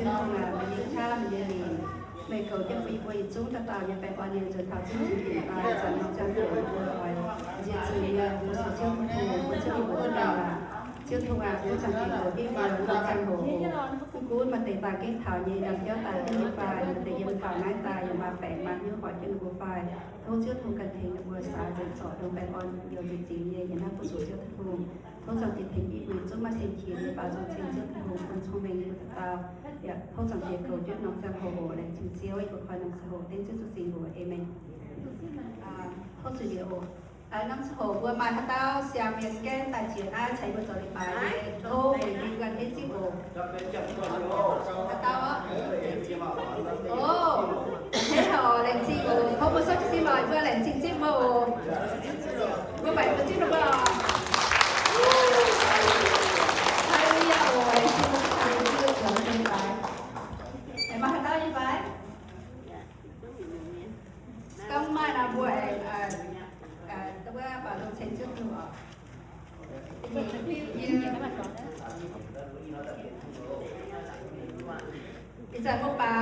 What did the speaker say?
Tin-Hungh aac, meih nyei qaqv, meih nyei mengh, meih goux jienv mbuo yie mbuo yietc zungv dauh dauh nyei baengh orn nyei nzuonx taux zinh nzunc, yie mbuo zanc nor ziangh hoc mbuo oix nziex zingx nyei fu-sux Ziouv Tin-Hungh, bun Ziouv yie mbuo duqv mangc aac. Ziouv Tin-Hungh aac, gunv zanc deix goux jienv yie mbuo nor ziangh hoc oc. Mv gunv maaih deix daaih gengh taux nyei, yaac biauv daaih jienv nyei fai, maaih deix yiem taux naaiv daaih yaac maaih baengc maaih hnyouv hoic jienv ninh mbuo fai. Tov Ziouv Tin-Hungh ganh tengx ninh mbuo saax nzengc zorc ndongc baengh orn nziex zingx nyei yiem naaiv fu-sux Ziouv Tin-Hungh. Tov Zaangc Diex tengx yie mbuo yietc zungv maaih sin-qiex nyei baaux nzung ceng Ziouv Tin-Hungh bun cong-mengh yie mbuo dauh dauh. Yaac tov Zaangc Diex goux jienv norm ziangh hoc oc. Laengz zingh Ziouv, yie mbuo koi norm ziangh hoc dengv Ziouv Yesu nyei mbuox. Aamen. Tov zuiz njiec oc. Norm ziangh hoc mbuo maaih haaix dauh siang mienh gaengh daaih jiex naaiv caux yie mbuo zoux leiz-baaix nyei, tov mbuo yie mbuo ganh henv zipv oc. Haaix dauh oc? O, henv oc, laengz zingh oc. Tov mbuo souv jiez sin lorz yie mbuo laengz zingh zipv mbuo oc. Mbuo baeqc mbuo zipv ninh mbuo oc. Haaix dauh oc, laengz zingh mbuo zoux leiz-baaix. Aengx maaih haaix dauh nyei fai? Gorngv maaih nor mbuo aengx, mbuo baaux nzung ceng Ziouv Tin-Hungh oc. Ih zanc mbuo baaux